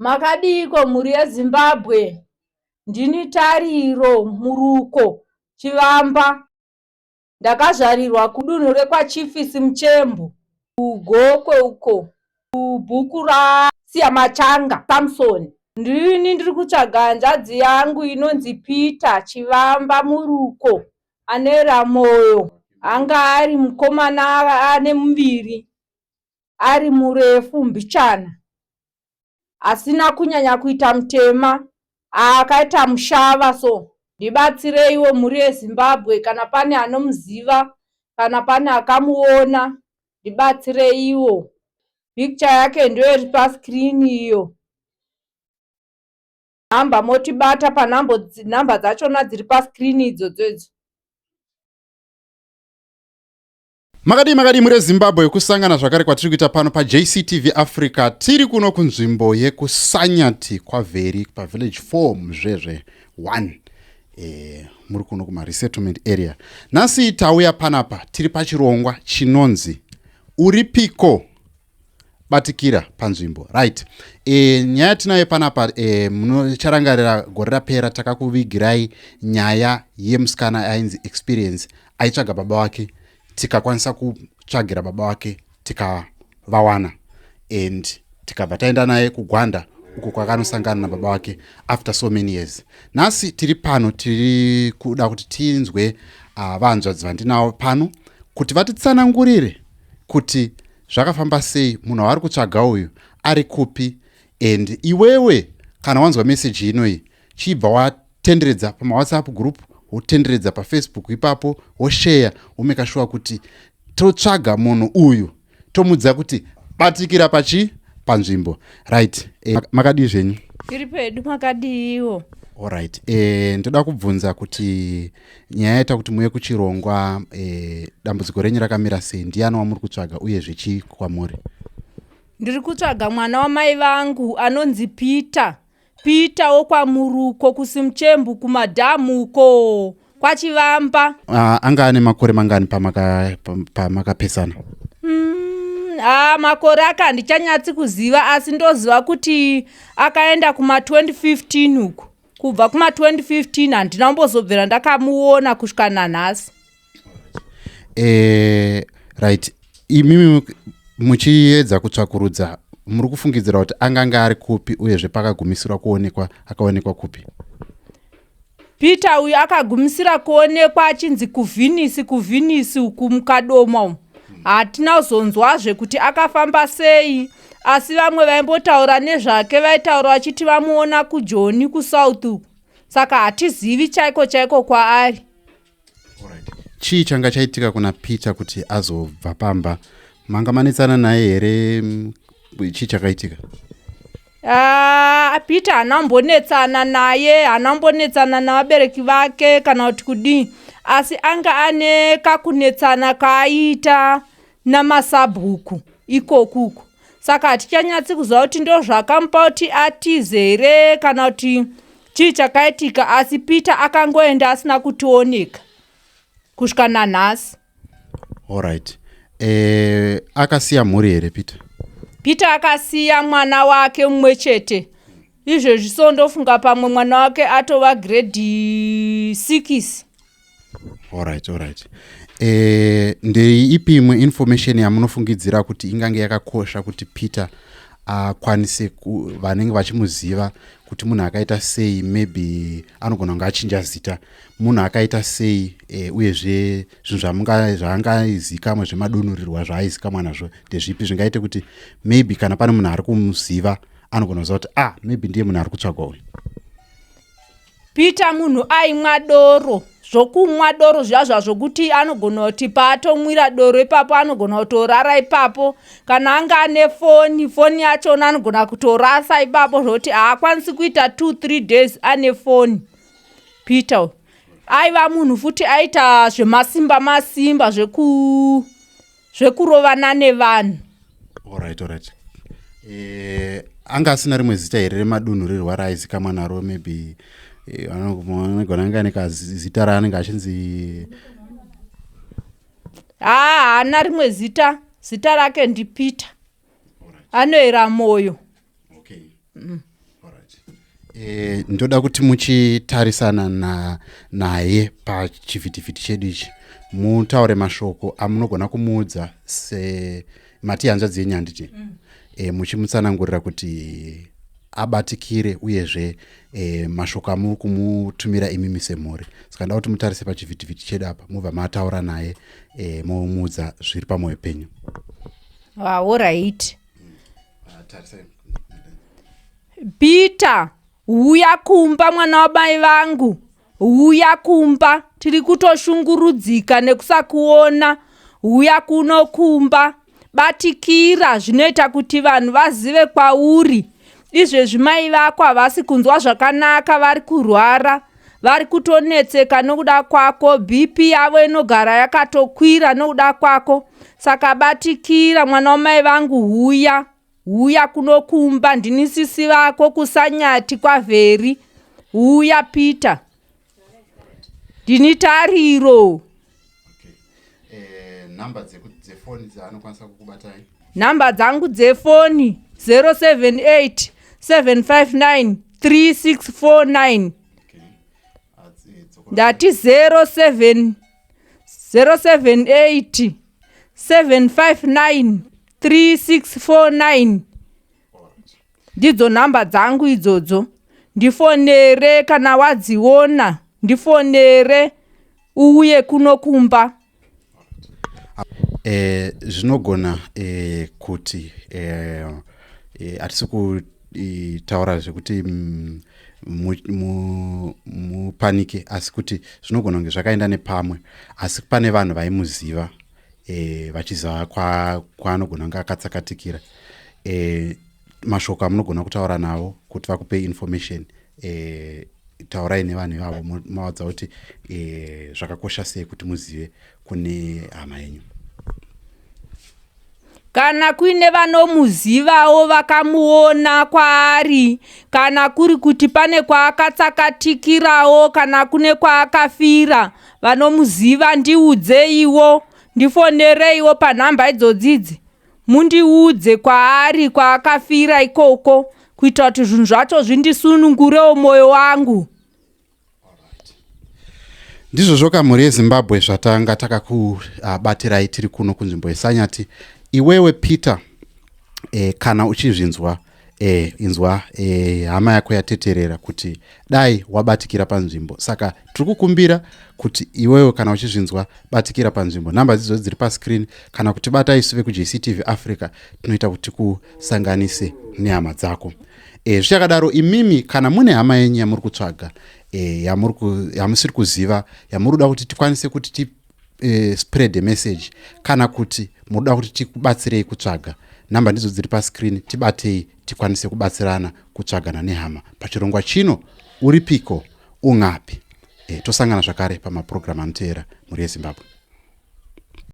Makadiiko mhuri yeZimbabwe? Ndini Tariro Muruko Chivamba. Ndakazvarirwa kudunhu rekwaChief Simuchembu kuGokwe uko kubhuku raSiyamachanga Samson. Ndini ndiri kutsvaga hanzvadzi yangu inonzi Peter Chivamba Muruko anoera moyo. Anga ari mukomana ane muviri ari murefu mbichana asina kunyanya kuita mutema akaita mushava so ndibatsireiwo mhuri yezimbabwe kana pane anomuziva kana pane akamuona ndibatsireiwo picture yake ndiyo iri pascreen iyo nhamba motibata panhamba dzachona dziri pascreen idzodzo idzo. Makadii makadii mure Zimbabwe kusangana zvakare kwatiri kuita pano paJCTV Africa tiri kuno kunzvimbo yekuSanyati kwaVheri pavillage 4 Muzvezve 1 e, muri kuno kumaresettlement area nhasi tauya panapa tiri pachirongwa chinonzi uripiko batikira panzvimbo right e, nyaya yatinayo panapa e, munocharangarira gore rapera takakuvigirai nyaya yemusikana ainzi experience aitsvaga baba wake tikakwanisa kutsvagira baba wake tikavawana and tikabva taenda naye kugwanda uko kwakanosangana nababa wake after so many years nhasi tiri pano tiri kuda kuti tinzwe uh, vanzvadzi vandinawo pano kuti vatitsanangurire kuti zvakafamba sei munhu wavari kutsvaga uyu ari kupi and iwewe kana wanzwa meseji inoyi chibva watenderedza pamawhatsapp group wotenderedza pafacebook ipapo wosheya womeka shuwa kuti totsvaga munhu uyu tomudza kuti batikira pachi panzvimbo right e, makadii zvenyu tiri pedu makadiiwo Alright. E, ndoda kubvunza kuti nyaya yaita kuti muuye kuchirongwa e, dambudziko renyu rakamira sei ndiyani wamuri kutsvaga uye zvechii kwamuri ndiri kutsvaga mwana wamai vangu anonzi Peter Peter wokwaMuruko kuSimuchembu kumadhamu uko kwaChivamba uh, anga ane makore mangani pamakapesana pamaka ah, makore ake handichanyatsi kuziva asi ndoziva kuti akaenda kuma 2015 uku kubva kuma 2015 handina kumbozobvira ndakamuona kusvika nanhasi eh, right imimi muchiedza kutsvakurudza muri kufungidzira kuti anganga ari kupi uyezve pakagumisirwa kuonekwa akaonekwa kupi Peter uyu akagumisira kuonekwa achinzi kuvhinisi kuvhinisi uku mukadoma umu hatina kuzonzwazve kuti akafamba sei asi vamwe vaimbotaura nezvake vaitaura vachiti vamuona kujoni kusouth uku saka hatizivi chaiko chaiko kwaari Chii changa chaitika kuna Peter kuti azobva pamba? Manga manetsana naye here? Chii chakaitika? Ah, Peter haana kumbonetsana naye, haana kumbonetsana navabereki vake kana kuti kudii, asi anga ane kakunetsana kaaiita namasabhuku ikoku uku. Saka hatichanyatsi kuziva kuti ndozvakamupa kuti atize here kana kuti chii chakaitika, asi Peter akangoenda asina kutioneka kusvika nanhasi. Alright. Eh, akasiya mhuri here Peter? Peter akasiya mwana wake mumwe chete. Izvezvi so ndofunga pamwe mwana wake atova grade 6. Alright, alright. Eh, ndeipi imwe information yamunofungidzira kuti ingange yakakosha kuti Peter akwanise vanenge vachimuziva kuti munhu akaita sei maybe anogona kunge achinja zita munhu akaita sei e, uyezve zvinhu zvaangazikamwe zvemadunurirwa zvaaizikamwa nazvo ndezvipi zvingaite kuti maybe kana pane munhu ari kumuziva anogona kuziva kuti ah maybe ndiye munhu ari kutsvagwa uyu Peter munhu aimwa doro zvokumwa doro zviya zva zvokuti anogona kuti paatomwira doro ipapo anogona kutorara ipapo kana anga ane foni foni yachona anogona kutorasa ipapo zvokuti haakwanisi kuita 2 3 days ane foni Peter aiva munhu futi aita zvemasimba masimba zveku zvekurovana nevanhu alright alright eh, anga asina rimwe zita here remadunhurirwa raaizikamwa naro maybe eh, anogona anga ane kazita raanenge achinzi haa haana rimwe zita zita rake ndipeter anoera moyo okay. E, ndoda kuti muchitarisana na, naye pachivhitivhiti chedu ichi mutaure mashoko amunogona kumuudza semati hanzvadzi yenyu handiti mm. E, muchimutsanangurira kuti abatikire uyezve e, mashoko amuri kumutumira imimi semhuri saka nda kuti mutarise pachivhitivhiti chedu apa mubva mataura naye e, momuudza zviri pamwoyo penyu. Aorit Peter, huya kumba mwana wamai vangu, huya kumba, tiri kutoshungurudzika nekusakuona. Huya kuno kumba, batikira zvinoita kuti vanhu vazive kwauri. Izvezvi mai vako havasi kunzwa zvakanaka, vari kurwara, vari kutonetseka nokuda kwako. BP yavo inogara yakatokwira nokuda kwako. Saka batikira mwana wamai vangu, huya. Huya kuno kumba ndini sisi vako kusanyati kwavheri. Huya Peter. Ndini Tariro. Okay. Eh, namba dzefoni dzaanokwanisa kukubatai? Namba dzangu dzefoni 078 759 3649. Okay. Ndati 07 078 759 3649 ndidzo nhamba dzangu idzodzo ndifonere kana wadziona ndifonere uuye kuno kumba. Eh, zvinogona eh, kuti eh, hatisi kutaura zvekuti mm, mupanike asi kuti zvinogona kunge zvakaenda nepamwe asi pane vanhu vaimuziva e, vachiziva kwaanogona kunge akatsakatikira e, mashoko amunogona kutaura navo kuti vakupei information e, taurai nevanhu ivavo mavadza kuti e, zvakakosha sei kuti muzive kune hama yenyu. Kana kuine vanomuzivawo vakamuona kwaari, kana kuri kuti pane kwaakatsakatikirawo kana kune kwaakafira, vanomuziva ndiudzeiwo, ndifonereiwo panhamba idzodzi idzi mundiudze kwaari kwaakafira ikoko kuitira kuti zvinhu zvacho zvindisunungurewo mwoyo wangu. Ndizvo zvoka mhuri yeZimbabwe zvatanga takakubatirai tiri kuno kunzvimbo yeSanyati. Iwewe Peter e, kana uchizvinzwa e, inzwa e, hama yako yateterera kuti dai wabatikira panzvimbo. Saka tiri kukumbira kuti iwewe kana uchizvinzwa batikira panzvimbo. Nhamba dzidzo dziri pascreen kana kuti bata isu vekuJCTV Africa tinoita kuti tikusanganise nehama dzako. E, zvichakadaro imimi kana mune hama yenyu yamuri kutsvaga e, yamusiri kuziva yamuri kuda kuti tikwanise kuti ti e, spread a message kana kuti muri kuda kuti tikubatsirei kutsvaga namba ndidzo dziri pascreen tibatei tikwanise kubatsirana kutsvagana nehama pachirongwa chino uripiko ungapi e, tosangana zvakare pamapurogiramu anoteera mhuri yezimbabwe.